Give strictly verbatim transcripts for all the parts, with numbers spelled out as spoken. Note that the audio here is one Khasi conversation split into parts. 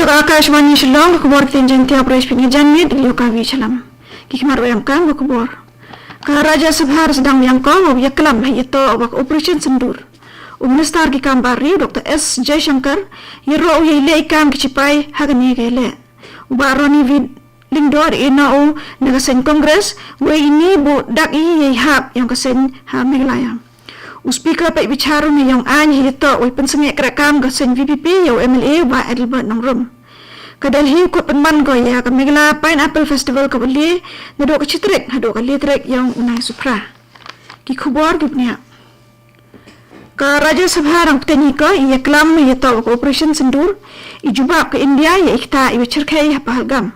Ka Akashvani Shillong, ka khubor ktien Jaiñtia, u Preshpit Ngejanmit, ïa ka Wi Chalam. Ki khmat ruh ïa ka khubor. Ka Rajya Sabha sdang biang ko, wa ïa klam ha ïa to wa ka Operation Sindoor. U Minister ki kam bar ri u Doktor S Jaishankar, ïaroh u ïa leh kam ki sipai ha kane ka leh. U Bah Ronnie V Lyngdoh da ïehnoh u na ka seng Congress, wei ini buh dak i ïa hap ïong ka seng ha Meghalaya. U Speaker peit bichar u na ïong aiñ ha ïa to wei pynsngewkren kam ka seng V P P ïa u M L A Bah Adelbert Nongrum. Ka Delhi u kut pynman ko ïa ka Meghalaya Pineapple Festival ka bali na dok ka chitrik ha dok ka litrik ïong u nai supra. Ki khubor ki bniah. Ka Rajya Sabha rang pteni ko ïa klam ïa to ka Operation Sindoor, i jubab ka India ïa i kta i wa chirkhei ha Pahalgam.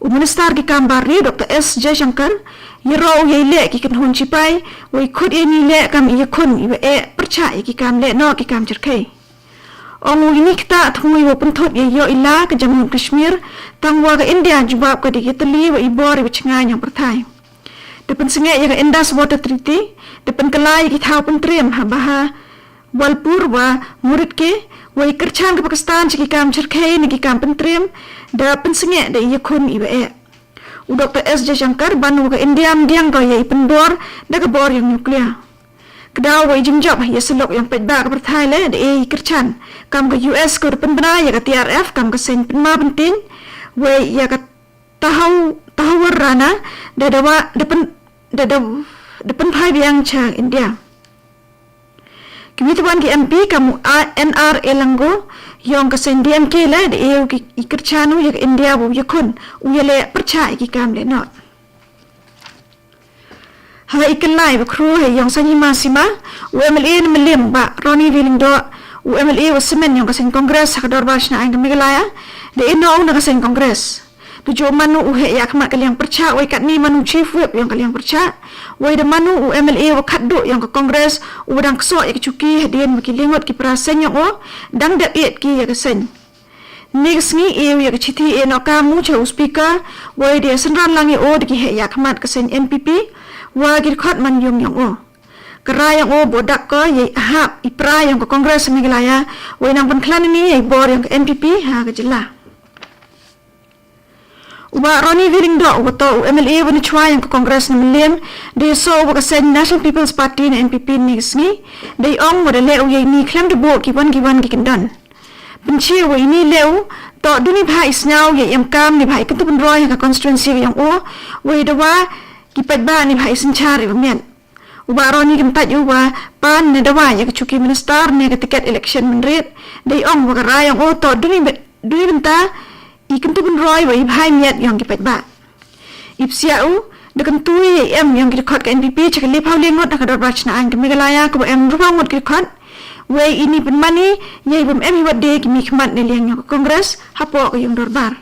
U Minister ki kam bar ri Doktor S Jaishankar, ïaroh u ïa leh ki kynhun sipai, wei khut ïa ni leh kam ïa khun i wa eh pyrchah ïa ki kam leh noh ki kam chirkhei. Ong u ini kta thmu i wa pynthut ïa ïoh i la ka Jammu Kashmir, tang wa ka India jubab ka da ki tylli wa i bor i wa chngaiñ ïong pyrthai. Da pynsngewkren ïa ka Indus Water Treaty, da pynkylla ïa ki thaw pyntriem ha Bahawalpur wa Muridke, wei kyrchan ka Pakistan sha ki kam chirkhei na ki kam pyntriem, da pynsngewkren da ïa khun i wa eh. U Doktor S Jaishankar ban wa ka India mdiang ko ïa i pynbor da ka bor ïong nuclear. Kdaw wei jingjop ïa selok ïong paidbah ka pyrthai le da ïa i kyrchan. Kam ka U S ko da pynbna ïa ka T R F kam ka seng pynma pyntieng, wei ïa ka Tahaw Tahawar Rana da dawa da pyn da da da pynphai biang cha India. Ki wi twan ki M P kam u A N R Elango ïong ka seng D M K le da ïa u ki i kyrchan u ïa ka India wa u ïa khun u ïa leh pyrchah ïa ki kam leh noh. Ha i kyllai wa khru ha ïong Saiñ Hima Sima, u M L A na Mylliem Bah Ronnie V Lyngdoh, u M L A wa Semen ïong ka seng Congress ha ka dorbar shna aiñ ka Meghalaya, da ïehnoh u na ka seng Congress. Da ju mano u heh ïa khmat ka liang pyrchah, wei katni mano u Chief Whip ïong ka liang pyrchah, wei da mano u M L A wa khatduh ïong ka Congress, u wa dang ksoh ïa ka chuki hadien wa ki lyngngoh ki para seng ïong u, dang dep ïeit ki ïa ka seng. Ni ka sngi ïa u ïa ka chithi ïehnoh kam u cha u Speaker, wei da synran lang ïa u da ki heh ïa khmat ka seng N P P, wa ki dkhot man ïong ïong u. Ka rai ïong u bud dak ko ïa i hap i pra ïong ka Congress Meghalaya, wei nang pynkhlan ni ïa i bor ïong ka N P P ha ka jylla. U Bah Ronnie V Lyngdoh, u wa toh u M L A wa na chwa ïong ka Congress na Mylliem, da ïasoh u wa ka seng National People's Party na N P P ni ka sngi, da ïa ong wa da leh u ïa ini khlem da buh ki wan ki wan ki kyndon. Pynchia wa ini leh u, toh duni bha i sngew ïa i em kam ni bha i kyntu pynroi ha ka constituency ïong u, wei da wa ki paidbah ni bha i synchar i wa miat. U Bah Ronnie kyntait u wa pan ne dawa ïa ka chuki minister ne ka ticket election mynrit, da ïa ong wa ka rai ïong u toh duni be-, duni bynta i kyntu pynroi wa i bha i miat ïong ki paidbah. I psiah u, da kyntu ïa i em ïong ki dkhot ka N P P cha ka liphaw liang ngut ha ka dorbar shna aiñ ka Meghalaya ka wa em ruphaw ngut ki dkhot, wei ini pynmani ïa i bym em hi wat de ki mih khmat ne liang ïong ka Congress hapoh ka ïong dorbar.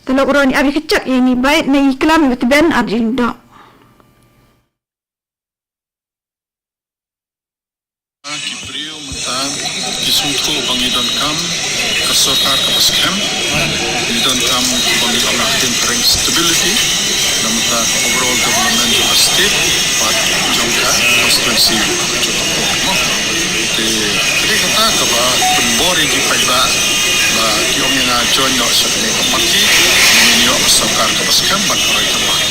Te lok u Ronnie ap ïa ka chak ïa ini bait ne i klam ïa tben ar jing doh. Ki briew mynta ki sngewthuh ba ngi donkam ka sorkar kaba skhem, ngi donkam ba ngi ïoh ïa ka stability, na mynta ka overall development jong ka state bad jong ka constituency jong ka pok mo. Te ka dei kata kaba pynbor ïa ki paidbah ba ki ong ïa nga join noh sha kane ka party, ngin ïoh ka sorkar kaba skhem bad ka roi ka par.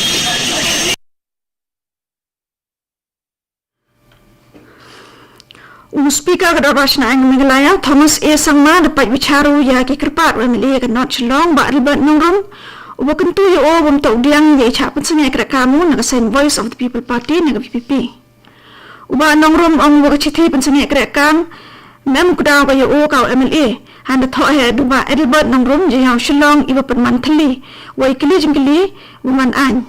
U Speaker ka Dorbar Shna Aiñ Meghalaya, Thomas A Sangma, da peit bichar u ïa ki kyrpad u M L A ka North Shillong, Bah Adelbert Nongrum, u ba kyntu ïa u bym toh u diang ïa i chah pynsngew kyrkhu na ka seng Voice of the People Party na ka V P P. U Bah Nongrum ong u ba ka chithi pynsngew kyrkhu mem u kdaw ka ïa u ka u M L A, hynda thoh hi da u Bah Adelbert Nongrum, jong u Shillong, i ba pynman thylli, wei kylli jingkylli, u man aiñ.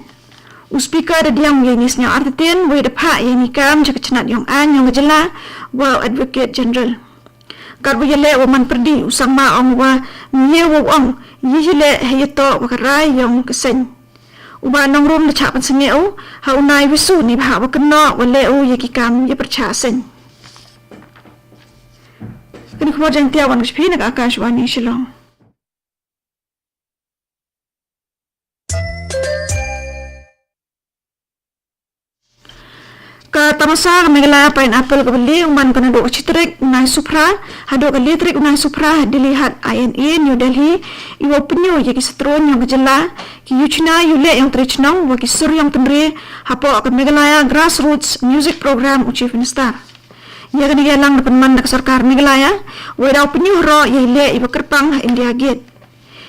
U Speaker da diang ïa ini sñiaw artatien, wei da phah ïa ini kam cha ka chnat ïong aiñ ïong ka jylla, wa u Advocate General. Katwa ïaleh wa man pyrdi, u Sangma ong wa ym ïa wa u ong, ïa ïaleh ha ïa toh wa ka rai ïong ka seng. U Bah Nongrum da chah pynsngew u, ha u nai wisu ni bha wa kynnoh wa leh u ïa ki kam ïa pyrchah seng. Kani khubor Jaiñtia wan ka shiphi na ka Akashvani Shillong. Ka tamasa ka Meghalaya Pineapple kaba lieh u man ka naduh ka shi tarik u Naisuphra haduh ka le tarik u Naisuphra ha Dilli Haat I N A, New Delhi, iwa u pynïoh ïa ki satrun yong ka jylla, ki yu chna yu leh yong tre chnong wa ki sur yong tynre hapoh ka Meghalaya Grassroots Music Program u Chief Minister. Ïa kane ka yalang da pynman da ka sorkar Meghalaya wei da u pynïoh roh ïa i leh iwa kyrpang ha India Gate.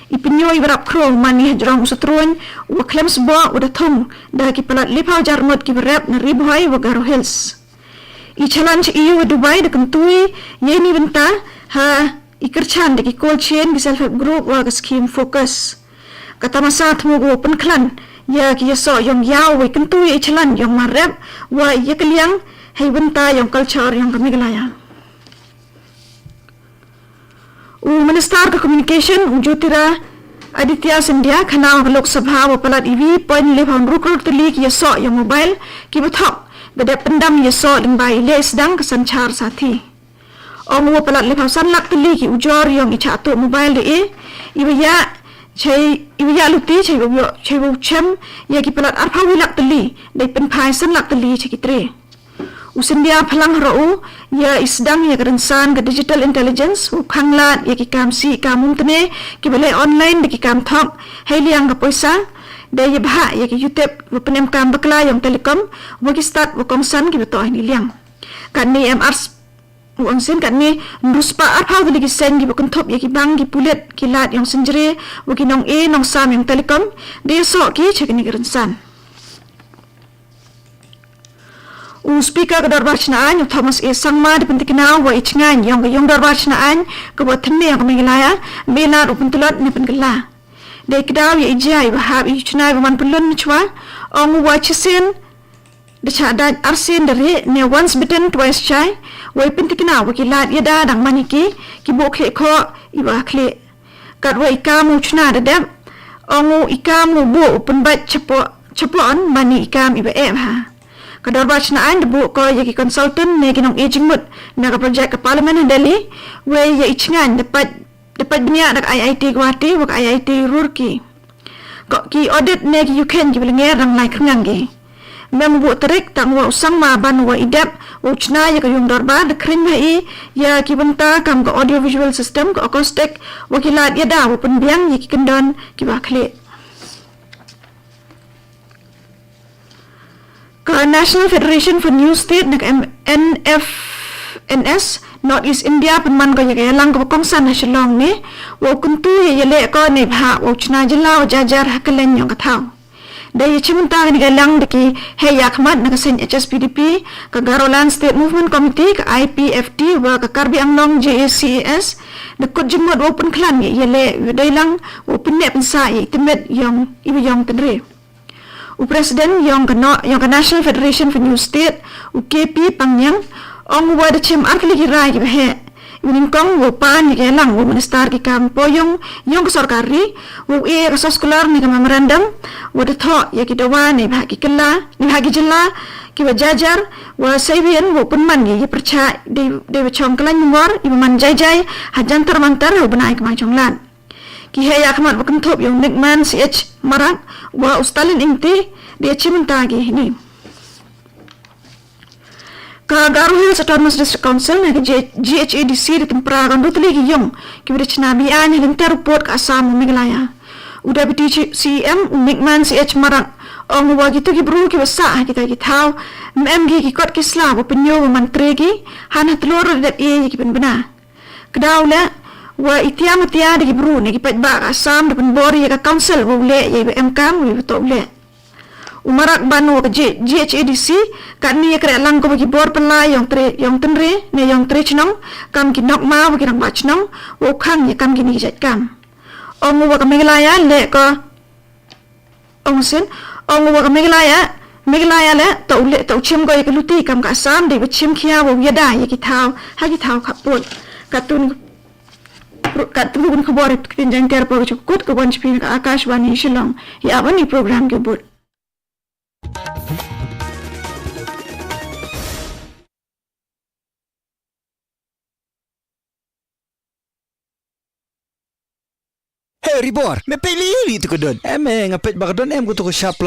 I pynïoh iwa rap khro man i hajrong u satrun wa khlem sboh wa da thung da ki palat liphaw jar ngut kiwa rep na Ri Bhoi wa Garo Hills. I challenge i wa Dubai da kyntu i ïa ini bynta ha i kyrchan da ki cold chain, ki self help group wa ka scheme Focus. Ka tamasa thmu ko pynkhlan ïa ki ïasoh yong yaw wei kyntu ïa i challenge yong mar rep wa ïa ka liang hei bynta yong culture yong ka Meghalaya. U Minister ka Communication u Jyotiraditya Scindia khana ka Lok Sabha wa palat iwi point liphaw hynru klur tylli ki ïasoh yong mobile kiwa thok da dep pyndam ïasoh lyngba i leh sdang ka Sanchar Saathi. Ong u wa palat liphaw san lak tylli ki ujor yong i chah tuh mobile da e iwa ïa chai iwa ïa luti chai wa chai wa chem ïa ki palat arphaw wi lak tylli dei pynphai san lak tylli cha ki tre. U Scindia phalang haro u ïa i sdang ïa ka rynsan ka digital intelligence u khanglad ïa ki kam sih kam umtne kiwa leh online da ki kam thok hei liang ka poisa da ïa bha ïa ki yutep wa pynem kam bakla yong telecom wa ki stad wa kongsan kiwa toh hei ni liang. Katni em ars u ong sin katni nruspa arphaw tylli ki seng kiwa kynthup ïa ki bank, ki pulit, ki lad yong synjre wa ki nong e nong sam yong telecom da ïasoh ki cha kani ka rynsan. U Speaker ka Dorbar Chna Ain u Thomas A Sangma da pyntikna wa i chngaiñ yong ka yung Dorbar Chna Ain kawa thymme yong ka Meghalaya me lad u pyntlot ne pynkylla. Dei kdaw ïa i jia iwa hap i chna iwa man pyllun na chwa ong u wa chisien da chah dait arsien da rieh ne once bitten twice shy. Wei pyntikna wa ki lad ïada dang man ïa ki ki buh khlieh khoh iwa khlieh. Katwa i kam u chna da dep ong u i kam u buh u pynbait chapoh chapoh on man i kam iwa eh bha. Ka Dorbar Chna Ain da buh ko ïa ki consultant ne ki nong e jingmut na ka project ka Parliament ha Delhi wei ïa i chngaiñ da pait da pait bniah da ka I I T Guwahati wa ka I I T Roorkee. Ko ki audit ne ki yu khein kiwa lyngngeh rang lai khyrngang ki. Mem buh tarik tang wa u Sangma ban wa i dep wa u chna ïa ka yung dorbar da khring ha i ïa ki bynta kam ka audio visual system, ka acoustic wa ki lad ïada wa pynbiang ïa ki kyndon kiwa khlieh. Ka National Federation for New State na ka M- N F N S North East India pynman ko ïa ka yalang kawa kongsan ha Shillong ne wa u kyntu ïa ïaleh ko ne bha wa u chna jylla wa jar jar ha kylleng yong ka thaw. Da ïa chimbynta kani ka yalang da ki heh ïa khmat na ka seng H S P D P, ka Garoland State Movement Committee, ka I P F T wa ka Karbi Anglong J A C A S da kut jingmut wa u pynkhlan ïa ïaleh wa dei lang wa u pynneh pynsah ïa i tymmet yong iwa yong tynre. U President yong ka no- yong ka National Federation for New State, u K P Pangngiang, ong u wa da chim ar tylli ki rai kiwa heh. Iwa nyngkong wa u pan ïa ka yalang wa u Minister ki kam pohyung yong ka sorkar ri, wa u e ïa ka soskular ne ka memorandum wa da thoh ïa ki dawa ne bha ki kylla ne bha ki jylla kiwa jar jar, wa saiwien wa u pynman ïa i pyrchah dei dei wa chong kyllaiñ myngor iwa man jai jai ha Jantar Mantar ha u bnai Kmaichonglad. Ki heh ïa khmat wa kynthup ïa u Nickman C H Marak wa u Stalin Ingti da ïa chimbynta ki hini. Ka Garo Hills Autonomous District Council ne ka G- G H A D C da tympra ka hynru tylli ki yung kiwa da chna biang ha lynter u pud ka Assam wa Meghalaya. U Deputy C- CEM u Nickman C H Marak ong u wa kitu ki bru kiwa sah ha kita ki thaw ym em ki ki kot ki sla wa pynïoh wa man tre ki, han ha tlur da dep e ïa ki pynbna. Kdaw leh wa i tiar ma tiar da ki bru ne ki paidbah ka Assam da pynbor ïa ka council wa u leh ïa iwa em kam wa iwa toh u leh. U Marak ban wa ka G- GHADC, katni ïa kreh lang ko wa ki bor pynlai yong tre yong tynre ne yong tre chnong, kam ki nokma wa ki rangbah chnong, wa u khang ïa kam kini ki jait kam. Ong u wa ka Meghalaya leh ko Ong u sien, ong u wa ka Meghalaya, Meghalaya leh, to u leh, to u chim ko ïa ka luti kam ka Assam, dei wa chim khia wa u ïada ïa ki thaw, ha ki thaw khappud. Katun, katun khubor ïa ka ktien Jaiñtia por ka jukut, ka wan sha phi na ka Akashvani Shillong. Ïa wan i program ki bud. He Ribor, me peit lei lei tu ka don. Em, eh, nga peit ba ka don em ko tu ka shapla.